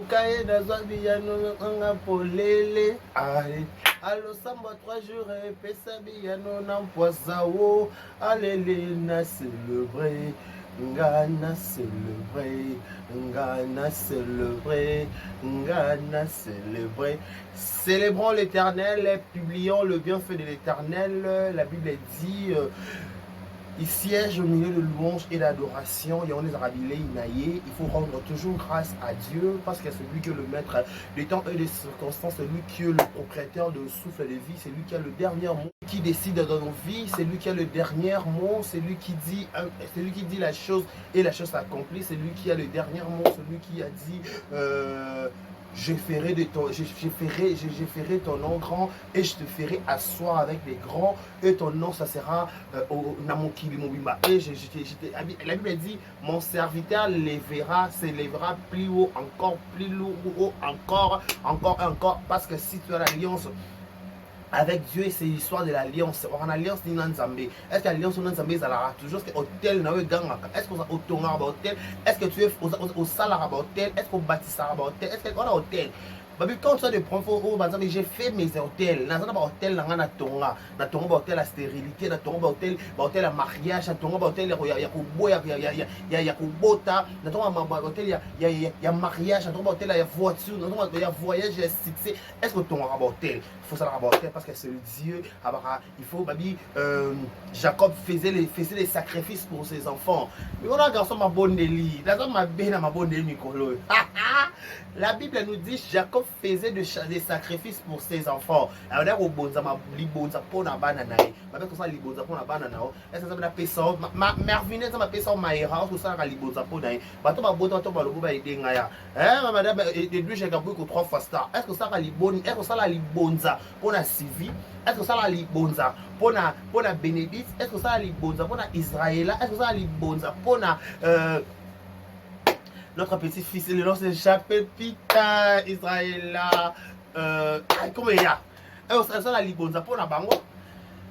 Kaye nazwa biyano nga polele ale alosambwa 3 jours epesa biyano na mpwasa wo alele na celebre nga na celebre nga na celebre nga na celebre. Célébrons l'Éternel, publions le bienfait de l'Éternel. La Bible dit il siège au milieu de louanges et d'adoration. Il faut rendre toujours grâce à Dieu parce que c'est lui qui est le maître des temps et des circonstances, c'est lui qui est le propriétaire de souffle de vie, c'est lui qui a le dernier mot, qui décide dans nos vies, c'est lui qui a le dernier mot, c'est lui qui dit, c'est lui qui dit la chose et la chose s'accomplit, c'est lui qui a le dernier mot, c'est lui qui a dit je ferai de ton, je ferai ton nom grand et je te ferai asseoir avec les grands et ton nom, ça sera au na mokili mobimba. Et la Bible dit, mon serviteur lèvera, s'élèvera plus haut, encore plus haut, encore, encore, encore, parce que si tu as l'alliance avec Dieu, c'est l'histoire de l'alliance. On a alliance ni na Nzambe. Est-ce que l'alliance na Nzambe ezalaka toujours? Est-ce que autel na yo egangaka? Est-ce que otongaka ba autel? Est-ce que tu es osalaka ba autel? Est-ce que obatisaka ba autel? Est-ce que wana autel babi, quand tu as des problèmes, oh, banzambe, j'ai fait mes autels, naza na ba autel na nga, na tonga ba autel ya stérilité, na tonga ba autel ya mariage, na tonga ba autel ya koboya ya kobota, na tonga ba autel ya mariage, na tonga ba autel ya voiture, na tonga ya voyage, ya succès. Est ce que otongaka ba autel? Il faut salaka ba autel parce que c'est le Dieu abaka. Il faut babi Jacob faisait les sacrifices pour ses enfants. Mais on a garçon mabondeli, naza mabe na mabondeli mikolo oyo. La Bible nous dit, Jacob faisait des sacrifices pour ses enfants. Abanda kobonza libonza mpo na bana na ye. Babe kosala libonza mpo na bana na yo. Ese Nzambe napesa yo Mervine, Nzambe apesa yo Maera, okosalaka libonza mpo na ye. Bato babota, bato balobo baedenga ya madame Edwige Kabuiko, trois fois star. Est ce que osalaka liboni? Est ce que osala libonza mpo na Sylvie? Est ce que osala libonza mpo na Bénédicte? Est ce que osala libonza mpo na Israela? Est ce que osala libonza mpo na notre petit-fils, le nom s'échappe, putain, Israël, comment il y a osala libonza mpo na bango?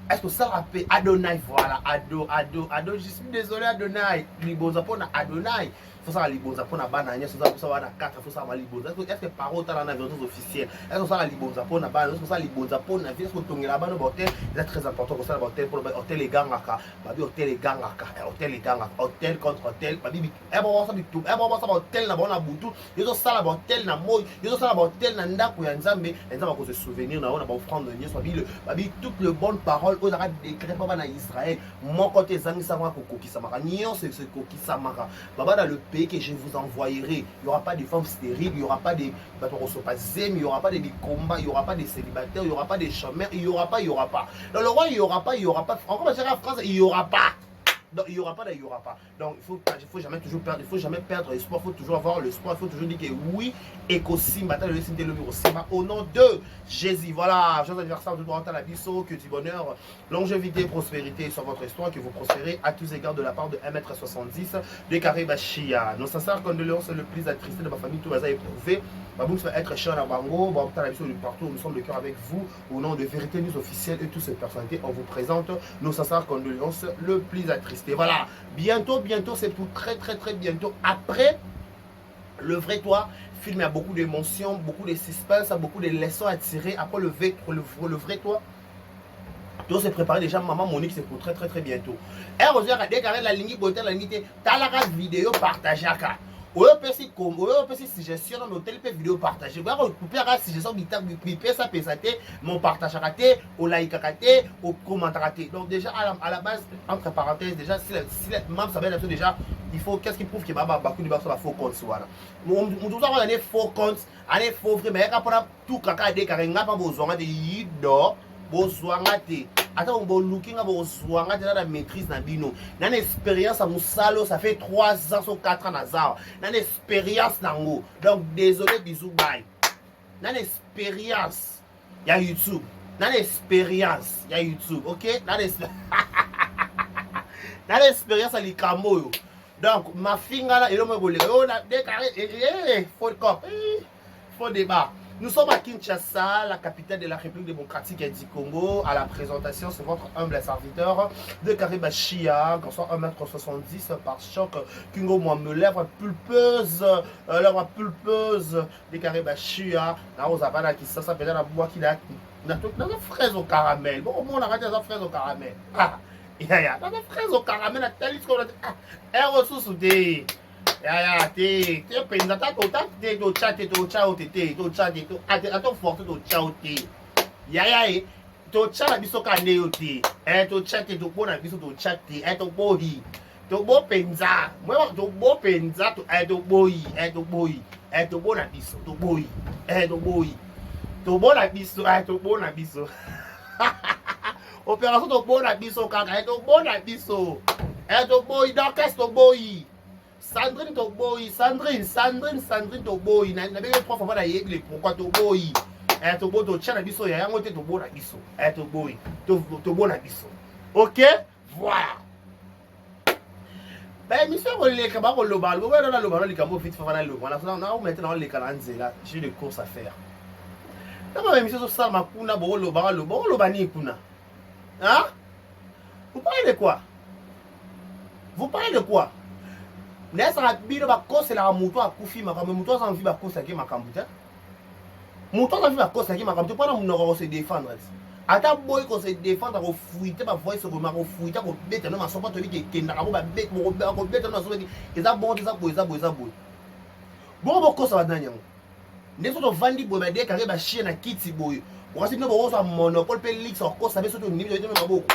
Est-ce que osala mpe Adonai? Voilà, Ado, Ado, Ado, je suis désolé, Adonai, libonza mpo na Adonai. Fosala libonza mpo na bana nyonso. Oza kosala bana 4, fosala libonza. Est ce que paro otala na version officielle? Est ce que osala libonza mpo na bana? Est ce que osala libonza mpo na vie? Est ce que otongela bana ba autel? Eza très important kosala ba autel mpona autel egangaka. Babi autel egangaka, autel egangaka, autel contre autel. Babi ebobasa ba autel na bango na butu, ezosala ba autel na moi, ezosala ba autel na ndako ya Nzambe. Nzambe akose souvenir na yo na ba offrande nyonso. Babi toutes les bonnes paroles oyo ezalaka décret mpo bana Israël, moko te ezangisamaka kokokisamaka, nyonso ekokisamaka. Baba, dans le pays que je vous envoyerai, il y aura pas de femmes stériles, il y aura pas de bato kosopa zemi, il y aura pas de combats, il y aura pas de célibataires, il y aura pas de chômeurs, il y aura pas, il y aura pas. Dans le roi, il y aura pas, il y aura pas. Encore la France, il y aura pas. Donc il y aura pas, il y aura pas. Donc il faut jamais toujours perdre, il faut jamais perdre l'espoir, il faut toujours avoir l'espoir, il faut toujours dire que oui, ekosimba, au nom de Jésus. Voilà, joyeux anniversaire de droit à la biso, que du bonheur, longévité, prospérité sur votre histoire, que vous prospérez à tous égards de la part de 1m70 de Karibachia. Nos sincères condoléances le plus attristé de ma famille, tout va éprouvé. Baboum va être cher à Bango, bon, la biso de partout, nous sommes de cœur avec vous. Au nom de Vérité News officielle et toutes ces personnalités, on vous présente nos sincères condoléances le plus attristé. Voilà, bientôt, bientôt, c'est pour très très très bientôt. Après Le vrai toi, film a beaucoup d'émotions, beaucoup de suspense, beaucoup de leçons à tirer. Après le vrai toi, tout se préparer déjà. Maman Monique, c'est pour très très très bientôt. Déclaré la ligne beauté, la ligne talaka vidéo partageaka. Oyo opesi, oyo opesi suggestion na oteli mpe vidéo partage, oya suggestion bipesa pesa te, mais opartageaka te, olaikaka te, okommentaka te. Donc déjà à la base, entre parenthèses, déjà si même ça biso déjà, il faut, qu'est-ce qui prouve que baba bakuni baso ba faux compte wana? Moto oza wana ne faux compte ane faux vrai, mais yaka mpona tout kaka adekaka nga mpa bozwanga te, yido bozwanga te, ata boluki nga, bozwanga te. Na maîtrise na bino, na expérience ya mosala oyo, ça fait 3 ans so 4 ans naza awa, na expérience nango. Donc désolé, bisou, bye. Na expérience ya YouTube, na expérience ya YouTube, ok, na expérience ya likambo oyo. Donc mafingala eloko ekoleka oyo na déclaré faux cop, faux débat. Nous sommes à Kinshasa, la capitale de la République démocratique du Congo. À la présentation, c'est votre humble serviteur de Kariba Chia, soit 1m70 par choc. Kingo moi me lèvre pulpeuse, lèvre pulpeuse de Kariba Chia. Na ozabana Kinshasa, peut-être na bois qui a na fraise au caramel. Bon, au moins on a raté fraise au caramel. Ah, yaya, na fraise au caramel, na tali ah, ero susu te. Yaya te te mpenza ta tota te totya te totya o te te totya te ata forte totya o te yaya e totya na biso kaka nde yo te e totya te tobona biso totya te e toboyi tobo mpenza tobo mpenza e toboyi e toboyi e tobona biso toboyi e toboyi tobona biso e tobona biso opération tobona biso kaka e tobona biso e toboyi dorcas toboyi Sandrine toboyi, Sandrine, Sandrine, Sandrine toboyi. Na nabengi trois fois nayebi le pourquoi toboyi. Eh toboyi totya na biso ya yango te tobola biso. Eh toboyi. Tobola biso. OK? Voilà. Ba émission koleka ba koloba, loba na loba na likambo vite fait na loba. Na na omete na leka na nzela, j'ai des courses à faire. Ntango ba émission ezosalama kuna bokoloba loba, bokoloba nini kuna? Hein? Vous parlez de quoi? Vous parlez de quoi? Nayesaka bino bakoselaka moto akufi makambo, moto aza mvi bakoselaki makambo te. Moto aza mvi bakoselaki makambo te mpona monoko kose défendre ti. Ata boyi kose défendre kofuite ba voice okoma kofuite kobeta no masoko toyebi ke ekendaka bo bakobeta no masoko eza bongo te eza boye eza boye eza boye. Bongo bokosa banani yango? Nde soki tovandi boye badekare bashie na kiti boye okasi bino bokozwa monopole mpe lix okosa biso tondimi toyete no maboko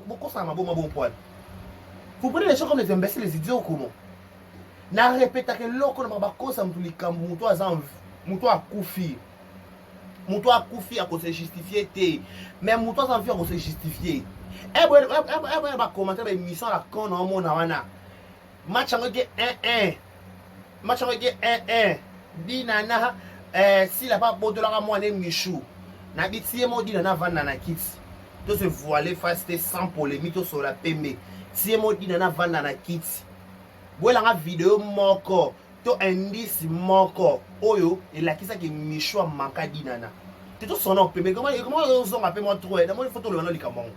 bokosaka maboko maboko poil. Vous prenez les choses comme les imbéciles, les idiots, comment? Na répétaka eloko na bakosa moto likambo moto aza moto akufi moto akufi akose justifier te, mais moto aza mfi akose justifier. Eboya bacommentaire baémission ya con na omona wana match yango eke 1-1, match yango eke 1-1. Dinana sila mpe abotolaka mwana Michou na biti ye mo Dinana avanda na kiti to se voile face te sans polémique tosola pembe tie mo Dinana avanda na kiti boyelanga video moko to indice moko oyo elakisaki Michou amanka Dinana te. Tosona pembe koma ozonga mpe mwa trop namoni fo toloba na likambo yango.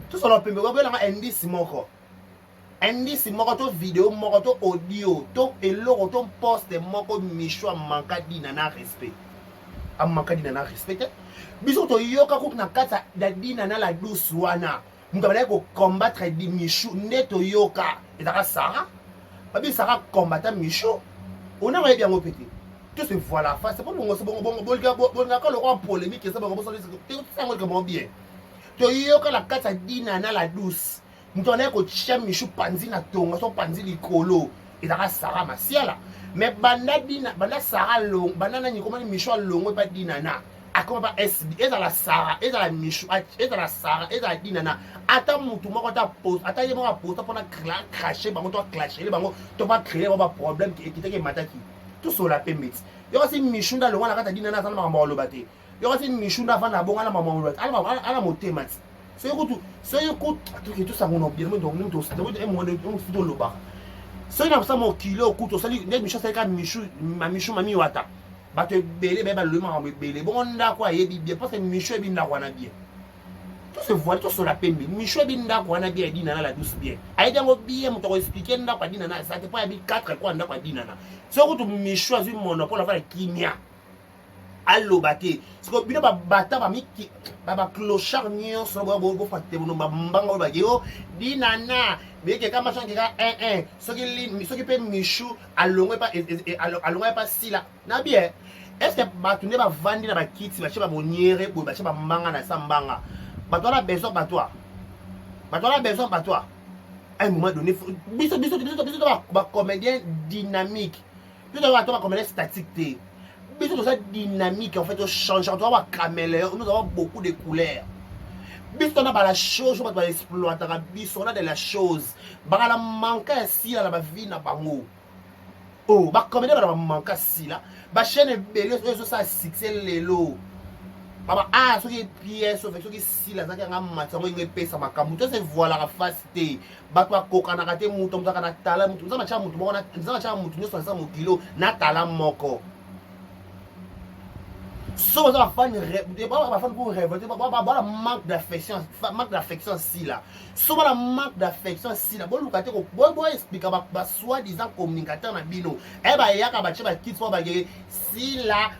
Tosona pembe boyelanga indice moko, indice moko to video moko to audio to eloko to poste moko Michou amanka Dinana respect. Amanka Dinana respect te. Biso toyoka kutu na kati ya Dinana la douce wana moto abandaki kocombattre Michou nde toyoka ezalaka Sara babi Sara combatta Michou ona oyebi yango mpe te. To se voile face po bongo bolingaka lokwa polémique eza bango bosango likambo bien. Toyoka na kati ya Dinana la douce moto andaki kotia Michou panzi na tonga so panzi likolo ezalaka Sara Masiala. Mais banda Dina banda Sara long banda nani komani Michou alongo epa Dinana akoma pa SB ezala Sara ezala Michou ezala Sara ezala Dinana ata mutu moko ata post ata ye moko aposta mpona cracher bango to aclasher bango to bacréer bango baproblème ekitaki emataki. Tosola pembe ti yo kasi Michou nde alongwa na kati ya Dinana aza na makambo ya koloba te. Yo kasi Michou nde avanda bongo ana makambo ya koloba te ana motema ti soki kutu soki kutu tosango na bien tolobaka soki na kosala mokili oyo kutu osali nde Michou asalika Michou mamichou mami wata bato ebele baye balobi makambo ebele bongo ndako ayebi bien parce que Michou ayebi ndako wana bien. To se voile tosola pembe Michou ayebi ndako wana bien ya Dinana la douce bien ayebi yango bien. Moto akoexpliquer ndako ya Dinana aza te mpo ayebi 4 kwa ndako ya Dinana. Soki kutu Michou azwi monopole afala kimia aloba te. Siko bino babata bamiki baclochard nyonso bofa te bono bambanga oyo bake o Dinana bekeka machan keka 1 1 soki mpe Michou alongwe epa sila na bien. Est ce que bato nde bavandi na bakiti batie baboniere boye batie bambanga na sa mbanga bato wana besoin bato wana besoin bato à un moment donné biso biso biso biso bacomédien dynamique biso bato bacomédien statique te. Biso toza dynamique en fait tochange toza bacaméléon, nous avons beaucoup de couleurs. Biso tona bala chose bato baexploitaka biso on a de la chose bakala manka ya sila na bavie na bango. Oh bacomédien bana bamanka sila bachaîne ebele oyo ezosala succès lelo baba ah soki pièce ofe soki sila azalaki yanga mati yango enge epesa makambo to se voilaka face te. Bato bakokanaka te moto moto aka na tala moto Nzambe atya moto moko Nzambe atya moto nyonso aza mokilo na tala moko. Soki oza bafani, bafani pour révolter, bana manque d'affection, manque d'affection sila. So bana manque d'affection sila, boluka te boexplika ba soi-disant communicateur na bino. E bayaka batie bakiti mpo bakeke sila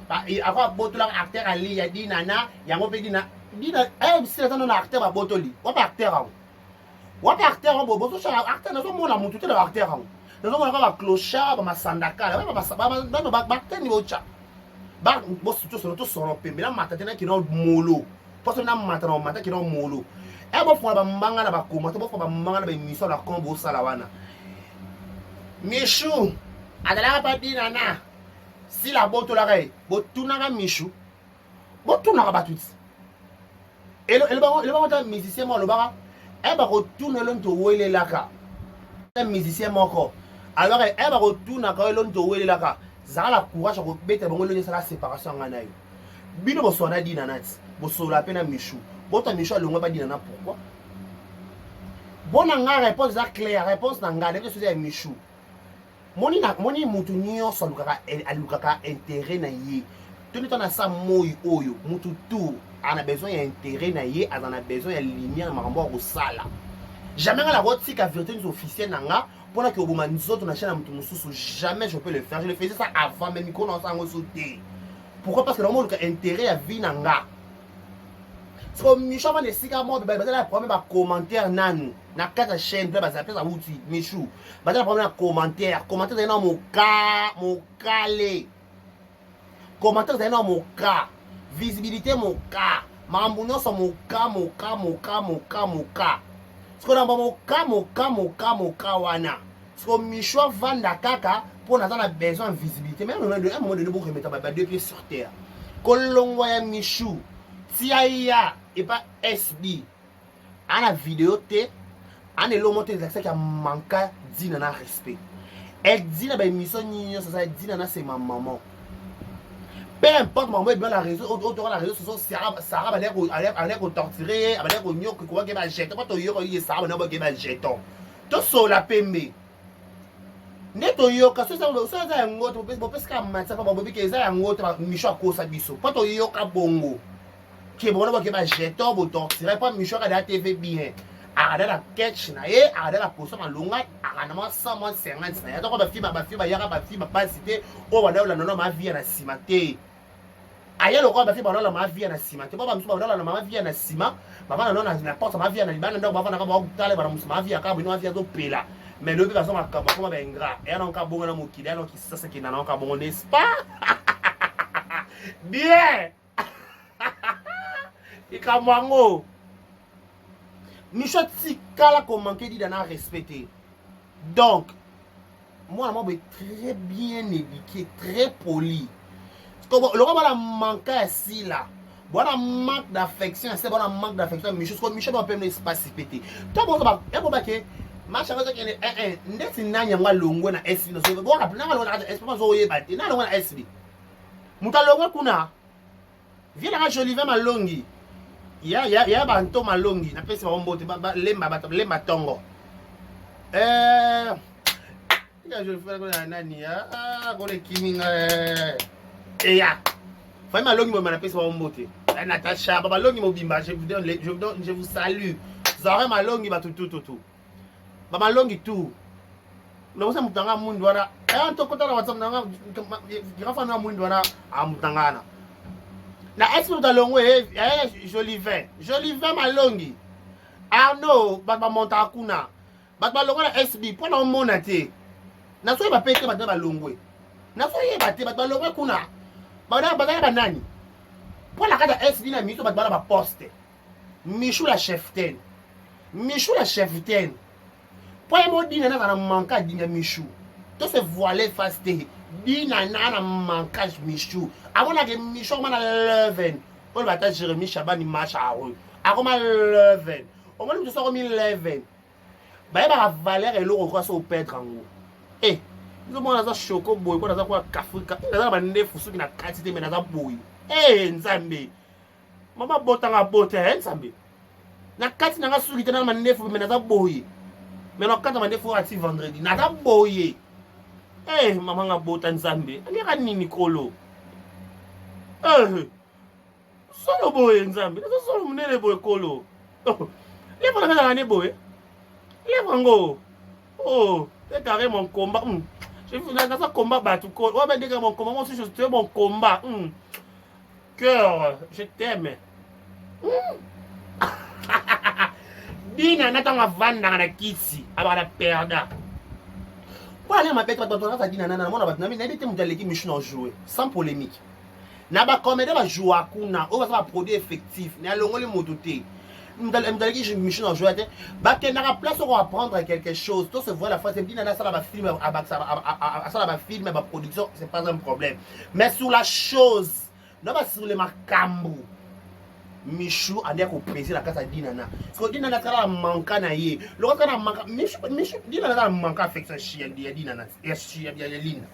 ako abotolaka acteur aliya dinana yango mpe dina dina e sila eza nano acteur babotoli wapi acteur yango, wapi acteur yango bozosala acteur? Nazomona motu te na baacteur yango, nazomona kaka baclochard, bamasandakala, baacteur ni botya. Tosolo, tosolo pembe na mata te, nakina molo mposo na mata na mata kina molo. E bofongola bambanga na bakoma to bofongola bambanga na baémission na kon bosala wana. Mishu azalaka pa dinana, sila abotolaka ye. Botunaka Mishu, botunaka bato ti elobango ta musicien moko alobaka e bakotuna eloni towelelaka. Musicien moko alobaka e bakotunaka eloni towelelaka. Zala na courage ya kobeta bango eloni esala séparation ya ngai na yo. Bino bosola na dina nati, bosola mpe na Mishu, bota Mishu alongwa badina na pourquoi? Bona nga réponse eza claire. Réponse na ngai nayebi soki ya Mishu. Moni na moni, mutu nyonso alukaka intérêt na ye. Toni to na sa moi oyo, mutu tout ana besoin ya intérêt na ye, aza na besoin ya lumière na makambo ya kosala. Jamais nga nakotika vérité nyonso officielle na nga mpona ke oboma nzoto na chaîne ya motu mosusu. Jamais je peux le faire. Je le faisais ça avant, mais mikolo na yango so te. Pourquoi? Parce que naomoluka intérêt ya vie na nga. Siko Michu avanda esika moko, bazala problème bacommentaire nanu na kati ya chaîne mpe bazala mpe awuti Michu, bazala problème na commentaire. Commentaire ezali na moka mokale, commentaire ezali na moka, visibilité moka, makambo nyonso moka moka moka moka moka. Siko na moka moka moka moka wana, siko Michu avanda kaka mpo naza na besoin ya visibilité. Mais un moment donné, boremettre ba deux pieds sur terre. Kolongwa ya Michu tia ya epa SB ana video te, ana eloko moko te ezalakisaki ya manka dina na respect. Elle dit na baémission nyonso asala, dina na c'est ma maman. Peu importe makambo ebima na réseau, otoka na réseau sociaux, Sara bandaki kotorturer ye, abandaki konyoka, kobake bajeton mpo toyoka ye. Sara bandaki boke bajeton, tosola pembe nde toyoka. So eza yango te, bopesika matia mpo babobiki eza yango te. Misho akosa biso mpo toyoka bongo ke bona boke bajeton, botorturer mpo Misho akada TV bien, akada na ketch na ye, akada na poso malonga, akanda mwa 100, mwa 50 na ye. Atako bafi, bafi bayaka, bafi bapasi te oyo banda olanda mavia na nsima te. Aya lokola bafi balala mavia na nsima te, po bamosusu balala mavia na nsima, bavanda no na porte mavia na libanda ndako, bavandaka bakotala bana mosusu mavia kaka bino mavia azopela. Mais lobi baza makambo akoma baingrat. Eya nanka bongo na mokili, eya nanka kisasa kenda nanka bongo, n'est-ce pas bien? Likambo yango, Micho atikala komanquer dida na respect te. Donc mwana moko boye très bien éduqué, très poli. Lokola bana manka ya sila, bwana manque d'affection ya sila, bwana manque d'affection ya Micho. Siko Micho bapemna espace pe te to bozo bake match yango ezokende ndeti nani yango alongwe na SB. Nanga alongwe na kati ya SB, azoyeba te na alongwe na SB. Moto alongwe kuna, vie nanga Jolivin Malongi ya ya ya banto Malongi, napesi bango mbote. Lemba lemba ntongo ya nani kona ekiminga eya fami Malongi mobimba, napesi bango mbote. Natacha Balongi mobimba, je vous donne, je vous donne, je vous salue. Zare Malongi, bato tututu bamalongi tu nakosa moto nanga mwindu wana tokota na WhatsApp nanga grand fan na mwindu wana amoto nanga wana na esi moto alongwe. Jolivin, Jolivin Malongi, Arnaud, bato bamontaka kuna, bato balongwe na SB mpo na omona te. Nazoyeba mpe te bato balongwe, nazoyeba te bato balongwe kuna bazala banani mpo na kati ya SB na miso bato bana baposte. Michou la cheftaine, Michou la cheftaine, mpo ye modina naza na manque adina Michou to se voile face te. Dina na na manquage Michou amonake Michou akoma na 11 oyo bata Jérémi Chabani match aoyo akoma 11. Omoni moto so akomi 11, bayebaka valeur eloko okoka so operdre yango. E nzomona naza shoko boye mpo naza kwa kafrika, naza na bandefu soki na kati te, me naza boye. E Nzambe, mama botanga bota e Nzambe, na kati nanga suki te, na mandefu, me naza boye, me nakata mandefu oyo ati vendredi, naza boye. E mama nga bota, Nzambe aliaka nini kolo? Solo boye Nzambe, naza solo monene boye kolo. Oh, lèvre na nga ezalaka nde boye. Lèvre yango. Oh, c'est carré mon combat. Je naza combat bato ko. Oyo bandeka mon combat, moi aussi je te mon combat. Cœur, je t'aime. Dina na ntango avandaka na kiti abaka na perda mpo ale mabe bato bato kaka dina nana namona bato nayebi te moto aleki michu na joue sans polémique na bacomédien bajoua kuna oyo baza baproduit effectif na alongoli moto te moto aleki michu na joue te bakendaka place oko apprendre quelque chose to se voit la fois dina na asala bafilme asala bafilme baproduction c'est pas un problème mais sur la chose na ba sur le makambo Michou ande kopese na kati ya Dinana siko Dinana akala na manka na ye lokola kaka na manka Michou Michou Dinana aza na manka affection ya Dinana ya ya ya Lina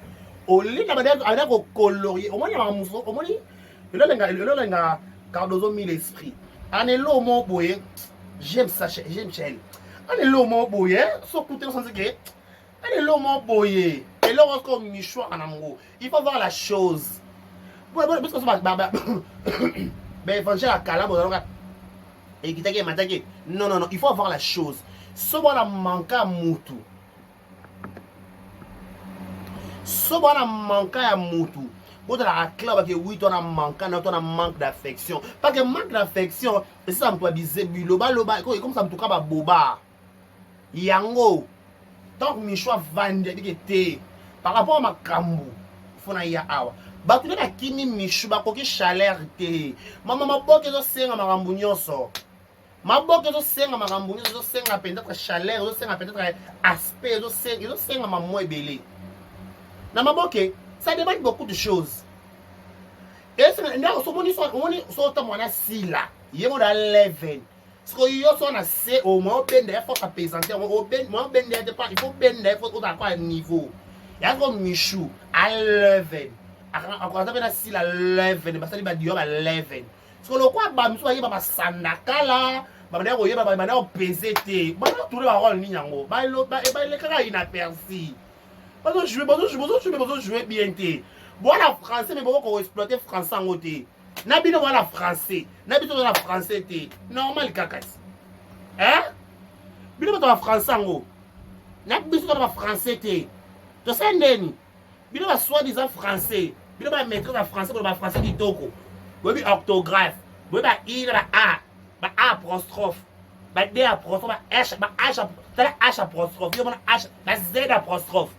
Olina bande ande kokolorie omoni na makambo omoni elolenga elolenga Cardozo mille esprit anelo mo boye j'aime ça j'aime Chel anelo mo boye so kutela sans que anelo mo boye eloko ko Michou anango il faut voir la chose biso baévangile ya kala bozalaka ekitaki emataki. Non, non, non, il faut avoir la chose. So bwana manka ya mutu, so bwana manka ya mutu, bozalaka clair bake wi to na manka na to na manque d'affection, parce que manque d'affection esala moto abize bilobaloba, ekomisa motu ka baboba yango. Donc Micho avandi abike te par rapport a makambo fo na ya awa, bato nde bakimi Michu, bakoki chaleur te. Mama, maboke ezosenga makambo nyonso, maboke ezosenga makambo nyonso, ezosenga peut-être chaleur, ezosenga peut-être aspect, ezosenga mamwa ebele na maboke. Ça demande beaucoup de choses. Ndako omoni so otambola na sila ye mo na level sikoyo yo so na se au moins obenda ye force apesanteur, moins obenda ye te, il faut benda ye, faut ozala kwa niveau yako. Michu a level, aza mpe na sila level, basali badio ba level. Sikoyo lokwa bamisu bayeba basandakala, babanda koyeba, babanda kopese te, banda tourne barole nini yango balekaka inaperçu. Bazojouer, bazojouer, bazojouer bien te. Bwana français, mais boko koexploite français yango te na bino. Bwana français na biso toza na français te, normal kaka ti, hein? Bino bato ba français yango na biso toza na bafrançais te, tosala ndeni? Bino ba soi-disant français, bino ba maîtrise ya français, bino ba français kitoko, boyebi orthographe, boyebi ba i na ba a, ba a apostrophe, ba d apostrophe, ba h, ba h, tala h apostrophe yo mona h, ba z apostrophe,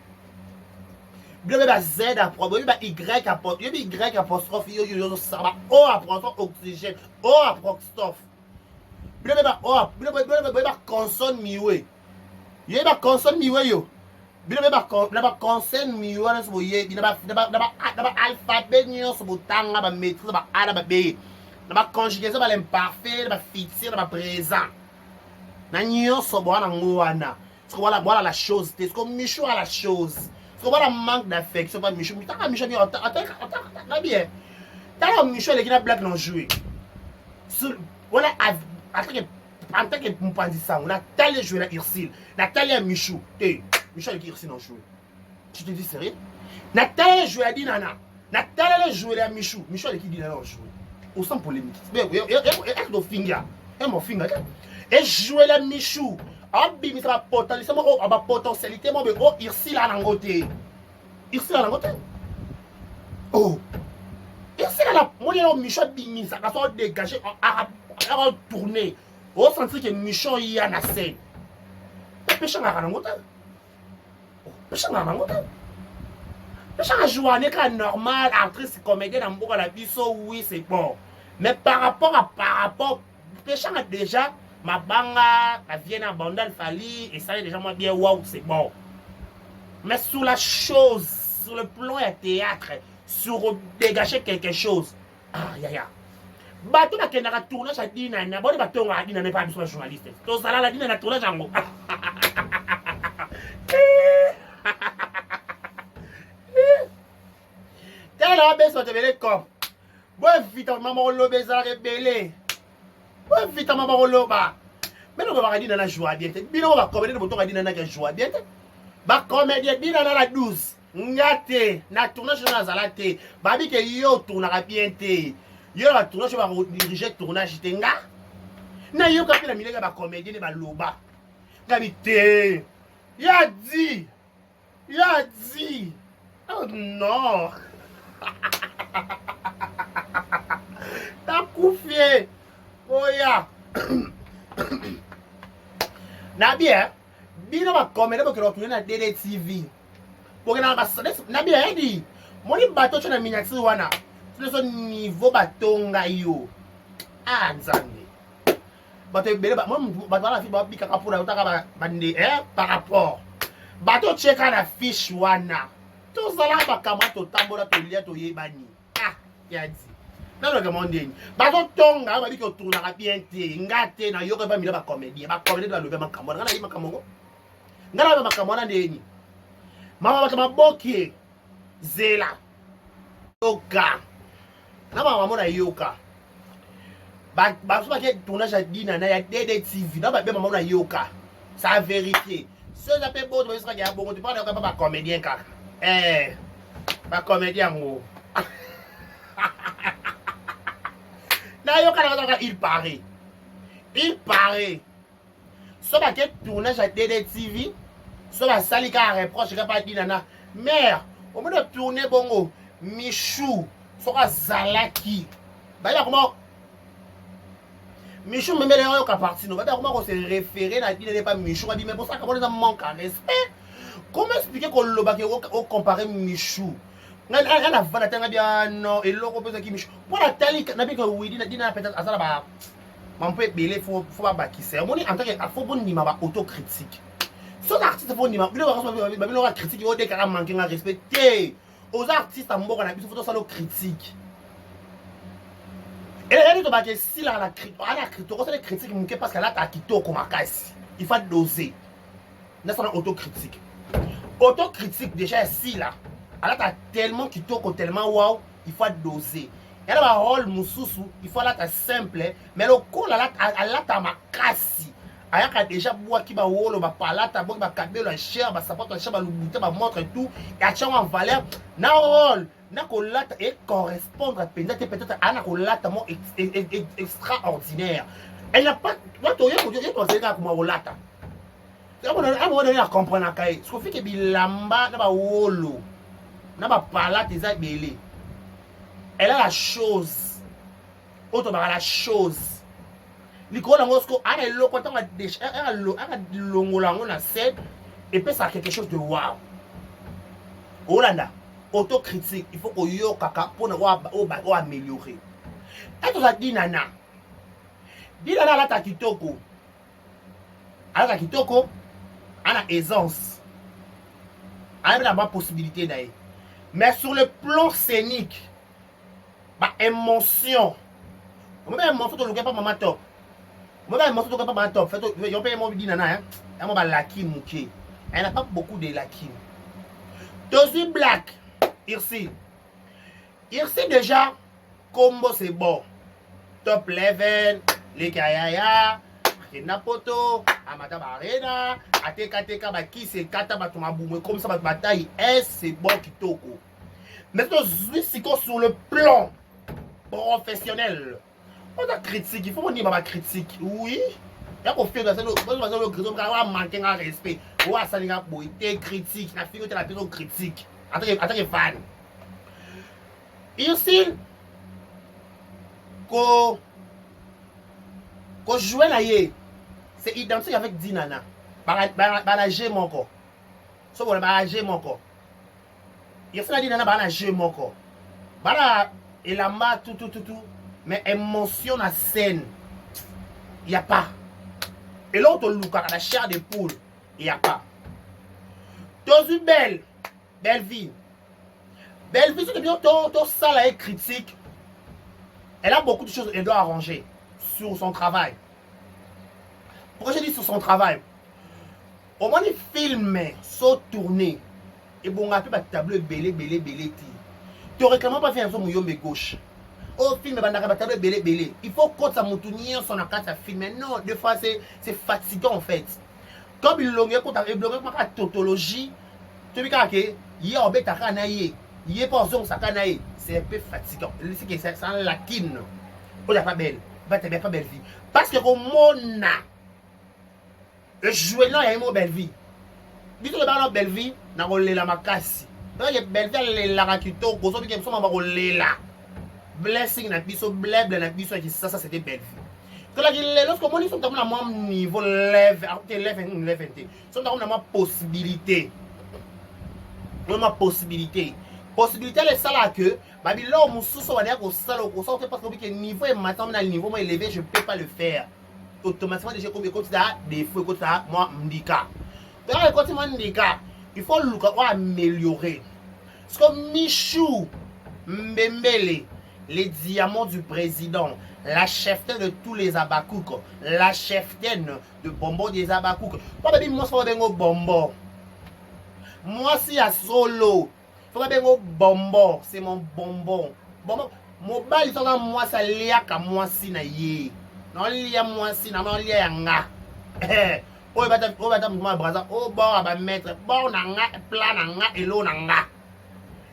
bino ba z apostrophe, boyebi ba y apostrophe, yoyebi y apostrophe yo yo ozosala ba o apostrophe, oxygène, o apostrophe. Bino ba o, bino boyebi ba consonne muet, yoyebi ba consonne muet yo, bino mpe na baconsonne muet wana nyonso boyebi, na baalphabet nyonso botanga, bamaîtrise ba a na ba b, na baconjugaison, balimparfait, na bafutur, na baprésent, na nyonso bowana ngo wana. Siko voilà, voilà la chose te. Siko Michou a la chose, siko voilà manque d'affection pa Michou. Tanga Michou ata bien, tala Michou aleki na black na jouer voilà en tant que mopanzi sango. Natali jouer na Ursile, natali ya Michou te, Michou aleki Ursile na jouer. Tu te dis sérieux? Natali jouer ya Dinana, natali jouer ya Michou, Michou aleki Dinana na jouer au sans polémique. Ofinga emofinga te, ejouer la Michou abimisa bapotentialité moko, bapotentialité moko boye o Ursile nango te, Ursile nango te. Oh, Ursile na moni eloko Michou abimisaka so dégage, tourner, osentir que Michou ya na scène epeshangaka nango te, peshangaka nango te. Peshanga joine kaka normal, actrice comédien na mboka na biso, oui, c'est bon, mais par rapport peshanga déjà mabanga avie na bandal Fali esali déjà moi bien, wow, c'est bon. Mais sur la chose, sur le plan ya théâtre, sur dégager quelque chose, ah yaya, bato bakendaka tournage ya Dinana, boni batongaka Dinana epa biso bajournaliste, tozala na Dinana tournage yango. Tala babeso bato ebele comme boevita mama koloba, ezalaka ebele, boevita mama koloba. Bino bobaka Dinana joua bien te, bino bacomédien botonga Dinana ke joua bien te. Bacomédien Dinana la 12 nga te na tournage na nazala te, babi ke yo otournaka bien te. Yo na tournage ba diriger tournage te nga. Na yoka pe na mileka ba comédien ne ba loba. Ngabi te. Ya dit. Ya dit. Oh non. Nakufi. Oya. Na bien. Bino ba comédien bokela tourner na DDTV. Bokela ba na bien dit. Moni bato tshona miniature wana. Tino niveau batonga yo. Ah Nzambe. Bato ebele bato wana fi babikaka mpona otaka bande eh, par rapport bato otyeka na fiche wana tozala makambo totambola tolia toyebani ah yadi nalobaka mwa ndeni bazotonga babiki otournaka bien te nga te nayoka bamila bacomédien bacomédien balobi makambo wana nga nayebi makambo yango nga nayeba makambo wana ndeni mama bato mabokie zela yoka na mama mona yoka baso bake tournage ya dina na ya DDTV na babe mama na yoka ça vérité so eza mpe boto bayesaka ya bongo te mpona yoka mpa bacomédien kaka eh bacomédien yango nayoka na kaka il paraît il paraît so bake tournage ya DDTV so basali kaka reproche kaka pa dina na mère omoni otourne bongo michou soki azalaki baye bakoma michou memele oyoka parti no babe akoma kose référé na dina ne pa michou abi mais bosaka bona eza manque à respect comment expliquer koloba ke ocompare michou ngai navanda te ngai bia non eloko mpe ezalaki michou mpo natali nabika widi na dina peut-être aza na ba mampo ebele fo babakisa omoni en tant que fo bondima ba autocritique soki artiste fo ndima bino babino ka critique odekaka manque nga respect te oza artiste ya mboka na biso fo tosala critique eleki tobaka esilaka na ana tokosala critique moke parce que alataka kitoko makasi il faut doser nasala autocritique autocritique déjà esila alata tellement kitoko tellement wow il faut doser yana barole mosusu il faut alata simple mais lokola alata makasi ayaka déjà bwaki bawolo bapalata bwaki bakabelo ya cher basapato ya cher balubuta bamontre et tout atyango en valeur na role na kolata e correspondre mpenza te peut-être aya na kolata mo extraordinaire elle n'a pas wato ye tozali kaka koma kolata amona na comprenaka ye sikofi ke bilamba na bawolo na bapalate eza ebele elle a la chose oyo tobaka la chose likolo yango siko ana eloko ntango alongola yango na scène epesaka quelque chose de wow olanda autocritique il faut koyokaka mpona oaméliorer e toza dinana dinana alata kitoko alata kitoko ana aisance ayebi na bapossibilité na ye mais sur le plan scénique baémotion omobi émotion toluki pa mama top omobi émotion toluki pa mama top fait yo mpe mo dinana yango balaki moke elle n'a pas beaucoup de lacunes tozwi black irsi irsi déjà kombo c'est bon top level leki ayaya akenda poto amata baarena atekateka bakisi ekata bato mabumu ekomisa bato batai s c'est bon kitoko mais tozwi sikoyo sur le plan professionnel oza critique il faut bondima bacritique oui ya kofinga manque nga respect oyo asali nga boye te critique nafingi te na biso critique atake fan Ursule ko kojouer na ye c'est identique avec Dinana bana jeu moko so bona bana jeu moko Ursule na Dinana bana jeu moko bana elamba tout tout tout tout mais émotion na scène y a pas eloko tolukaka na chair de poule y a pas tozwi belle belle vie belle vie soki bino tosala ye critique elle a beaucoup de choses elle doit arranger sur son travail pourquoi je dis sur son travail omoni film so tourné ebonga mpe batableau ebele ebele ebele te toréclame pas film so moyombe gauche oyo film ebandaka batableau ebele ebele il faut kotisa motu nyonso na kati ya film non des fois c'est fatigant en fait comme bilongi ekota ebilongi ekomaka tautologie toyebi kaka ke ye obetaka na ye Ye mpo azongisaka na ye, c'est un peu fatigant. C'est c'est un lacune. Oyo pas belle, pas pas belle vie. Parce que komona ejouer ya ye mo belle vie. Biso tobanga na belle vie na kolela makasi. Donc belle vie alelaka kitoko, soki ke biso mamba kolela. Blessing na biso, bleble na biso ya kisasa, c'était belle vie. Tolaki lelo soki omoni soki na mwa niveau leve, te leve, leve te. Soki na mwa possibilité. Mwa possibilité. Possibilité esalaka que babiloko mosusu bandeka kosala, okosala te parce que obike niveau emata na niveau mo élevé, je peux pas le faire. Automatiquement déjà ekomi ekotisa défaut, ekotisa mwa ndika. Donc ekoti mwa ndika, il faut luka o améliorer. Parce que Michou Mbembele, les diamants du président, la cheftaine de tous les Abakouk, la cheftaine de bonbon des Abakouk. Po babi mwasi fo babengo bonbon. Mwasi ya solo fo babengo bonbon, c'est mon bonbon. Bonbon. Mobali soka mwasi aliaka mwasi na ye. Naolia mwasi na naolia ya nga. Oyo bata oyo bata moto ya Braza, o bord ya ba maître, bord na nga, plat na nga, elo na nga.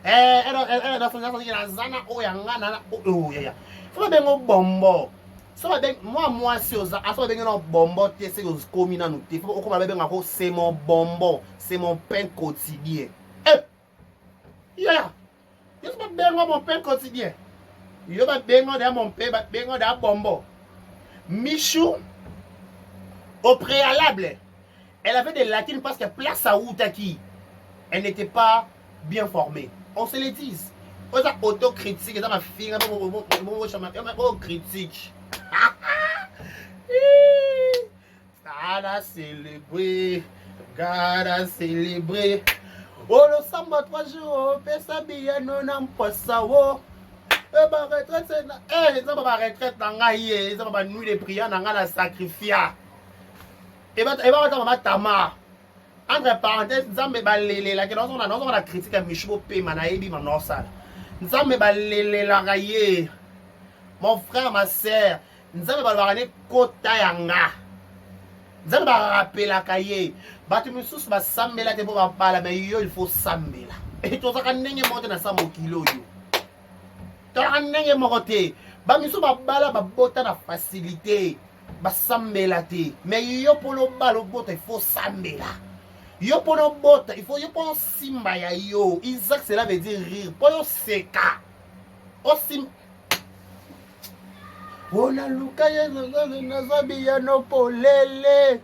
Eh, naza na oyo ya nga na oyo yaya. Fo babengo bonbon. So babengi mwa mwasi oza aso babengi na bonbon te, seke okomi nanu te. Fo okoma babengako c'est mon bonbon, c'est mon pain quotidien. Eh! Yaya. Yo so babengo mon pain quotidien. Yo babengo da mon pain, babengo da bonbon. Michou, au préalable, elle avait des lacunes parce que place à Outaki, elle n'était pas bien formée. On se le dise. Oza autocritique, eza mafinga, critique. Gotta célébrer, gotta célébrer. Olosamba 3 jours, opesa biyano na mposa wo. Ba retraite, eza ba retraite na ngai ye, eza ba nuit de prière na ngai na sacrifia. Ebakata mama Tamar. Entre parenthèse, Nzambe balelelaki, nazonga na critique ya Michu, bopema, nayebi ma nosala. Nzambe balelelaka ye. Mon frère, ma sœur, Nzambe balobaka ne kota ya nga. Nzambe barapelaka ye. Bato misusu basambela te mpo babala, mais yo il faut sambela. E tozalaka ndenge moko te na sa mokili oyo. Tozalaka ndenge moko te. Bamisusu babala, babota na facilité, basambela te. Mais yo mpona obala, obota, il faut sambela. Yo mpona obota, il faut yo mpona osimba ya yo. Isaac, cela veut dire rire. Mpo yo seka. Osimba. Onaluka ye nazwa biyano polele.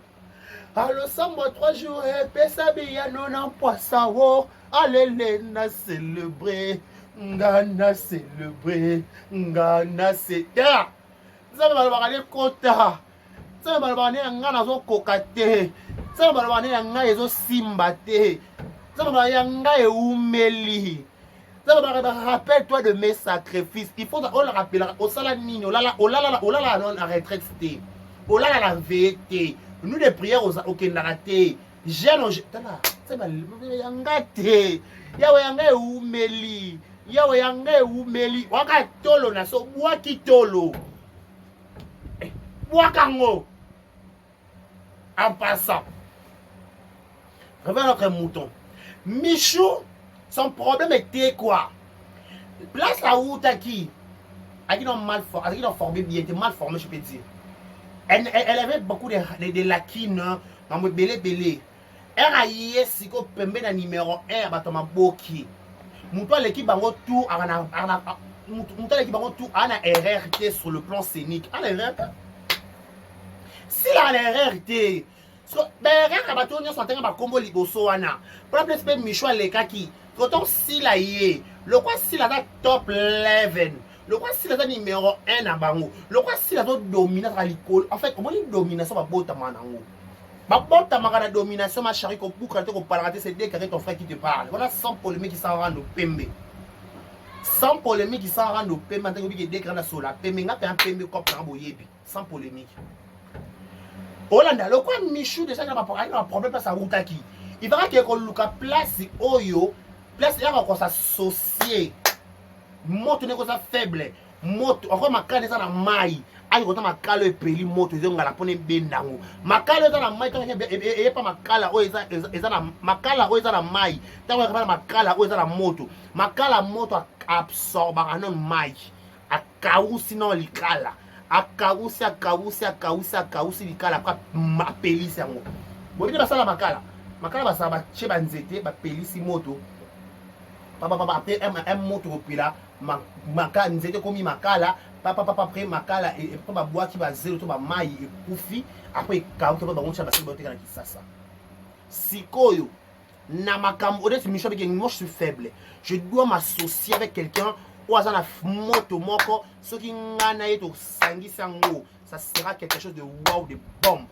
Alosambwa 3 jours, epesa biyano na mpwasa wo. Alele na célébré, nga na célébré, nga na se. Nzambe balobaka ne kota. Nzambe balobaka ne ya nga nazokoka te. Nzambe balobaka ne ya ngai ezosimba te. Nzambe balobaka ya ngai eumeli. Nzambe balobaka rappelle-toi de mes sacrifices. Il faut ola osala nini, olala olala olala na retraite te. Olala na veille te. Nuit de prière okendaka te. Jeûne tala nzambe ya nga te. Yawe ya nga eumeli. Yawe ya nga eumeli. Waka tolo na so bwaki tolo. Bwaka ngo. En passant. Revenons à notre mouton. Michou, son problème était quoi? Place à Outaki, elle est mal formée, elle est formée bien, était mal formée, je peux dire. Elle avait beaucoup de lacunes, ebele ebele. Ere aye siko pembe na numéro 1 ya bato maboki. Moto aleki bango tout, moto aleki bango tout, ana erreur te sur le plan scénique. Ana erreur te. S'il a erreur te, so baerreur ya bato nyonso atanga bakombo liboso wana mpona place mpe Micho alekaki koton sila ye lokwa sila aza top 11, lokwa sila aza numéro 1 na bango, lokwa sila azodomine, azaka likolo. En fait, omoni domination, babotama nango, babotamaka na domination. Ma chérie, kobukana te, kopalaka te, c'est décarré, ton frère qui te parle. Voilà, sans polémique, sans rendre pembe, sans polémique, sans rendre pembe. Ntango obiki décarré na sola pembe, nga mpe pembe cope nanga boyebi, sans polémique. Olanda lokwa Michu déjà na baproblème. Place awutaki, il faka ke koluka place oyo, place yaka kos'associer. Moto ndenge oza faible, moto ako makani eza na mai. Ake kota makala oyo epeli moto ezongala mpona ebenda yango. Makala eza na mai ntango eyepa makala oyo eza na makala oyo eza na mai ntango ekaba na makala oyo eza na moto makala moto absorbaka nano mai akausi nano likala akausi akausi akausi akausi likala apres apelisi yango boyebi te basala makala makala basala batie banzete bapelisi moto papapapa apres moto kopela maka nzete ekomi makala papapapa apres makala apres babwaki bazelo to bamai ekufi apres ekauki apres bango tia basali baoteka na kisasa sikoyo na makambo odette micho abiki moi je suis faible je dois m'associer avec quelqu'un oyo aza na moto moko soki ngai na ye tosangisi yango ça sera quelque chose de wow de bombe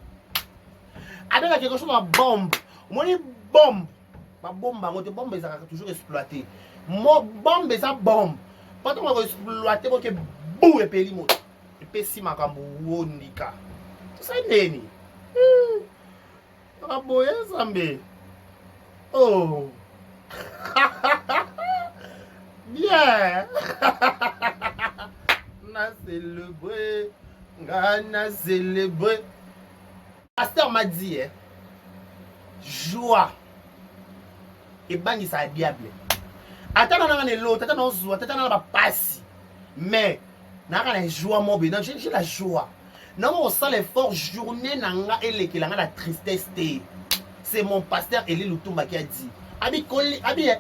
abengaka quelque chose na bombe omoni bombe babomba yango te bombe ezalaka toujours exploité mo bombe eza bombe po ntango bakoexploite boke bu epeli moto epesi makambo wondika tosali ndeni hmm. Aboye Nzambe. Oh. Bien. Na célébrer. Nga na célébrer. Pasteur m'a dit, eh, joie ebangisaka diable. Ata na nanga na elota, ata na ozwa, ata na bapasi. Mais naka na joie mo boye, j'ai la joie. Nako kosala effort journée na nga elekela nga na tristesse te. C'est mon pasteur Eli Lutumba qui a dit. Abi koli abi eh,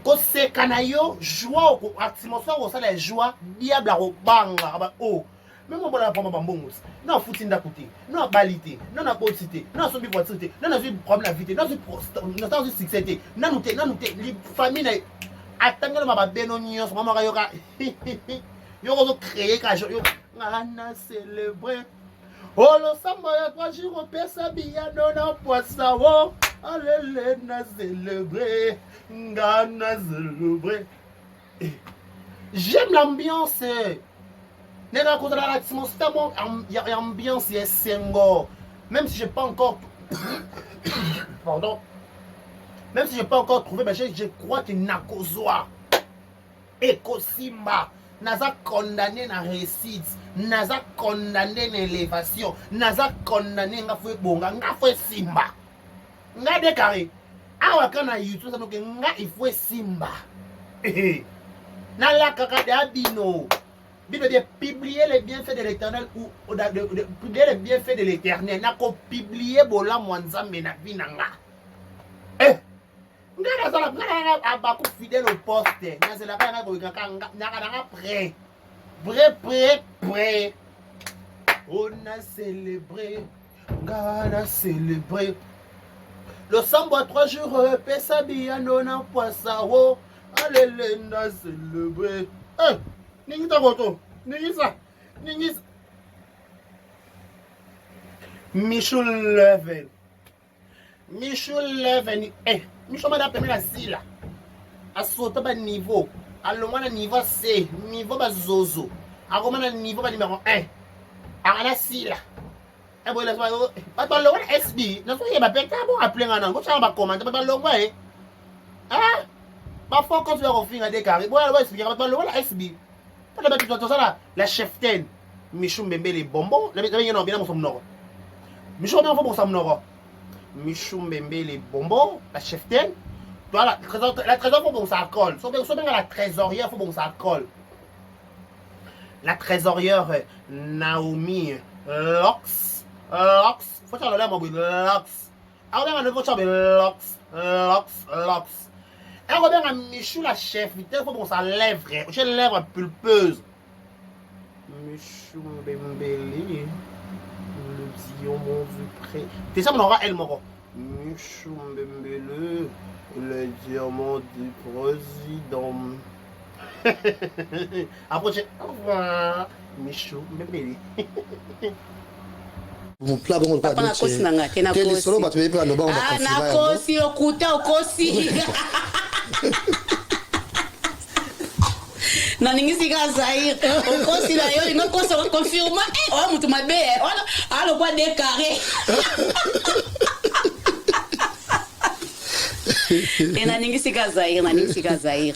koseka na yo joie atmosphère kosala ya joie diable akobanga aba oh meme obola na ba mbongo na afuti ndako te na abali te na naboti te na asombi voiture te na nazwi problème na vie te nazwi succès te nanu te nanu te famille na ye atangela ma babeno nyonso mama kayoka yo ozo créer ka yo nga na célébrer olosambo ya trois jours opesa biyano na pwasa o alele na célébrer nga na célébrer eh, j'aime l'ambiance neka kozala na atmosphère mo ya ambiance ya esengo même si j'ai pas encore pardon même si j'ai pas encore trouvé mais je, je crois que nakozwa Ekosimba. Naza condamne na réussite. Naza condamne na élévation. Naza condamne nga fo ebonga, nga fo esimba. Nga de carré. Awa ka na YouTube ça donc nga il faut esimba. Nalakaka de abino. Bible dit publier les bienfaits de l'Éternel ou de, de, de, publier les bienfaits de l'Éternel. Nako publier bolamu wa Nzambe na vie na nga. Eh nga nazala nga na abaku fidèle au poste nazelaka yanga koyekaka naka nanga prêt prêt prêt prêt on a célébré nga na célébré losambo ya 3 jours epesa biyano na pwasa wo alele na célébré eh, ningisa koto ningisa ningisa michou level Michou Leven eh Michou mada pembe na sila asota ba niveau alongwa na niveau C niveau ba zozo akoma na niveau ba numéro 1 akana sila eh boye bato balongwa na SB nazoyeba mpe ta bo aple nga nango tyanga bakomante bato balongwa e ah bafo compte ya kofinga de carré boya ba expliquer bato balongwa na SB mpona bato tosala la cheftaine Michou Mbembele bonbon nabengi na bina moso monoko Michou mbembele fo bosa monoko Michou Mbembele bonbon la cheftaine toi la trésor la trésor faut bonsa alcool so so benga la trésorière faut bonsa alcool la trésorière Naomi Lox Lox faut tala la mo Lox akobenga nde faut tala Lox Lox Lox akobenga Michou la chef faut bonsa lèvre otie lèvre pulpeuse Michou Mbembele, le diamant du pré. T'es ça, on aura elle moko. Michou Mbembele, le diamant du président. Après, au revoir. Michou Mbembele. Papa nakosi na nga te nakosi ah, nakosi lokuta okosi naningisi kaka zaire okosi na yo lingo kosa okonfirma eh, oya moto mabe eh, wana alokwa de carré te naningisi kaka zaire naningisi kaka zaire.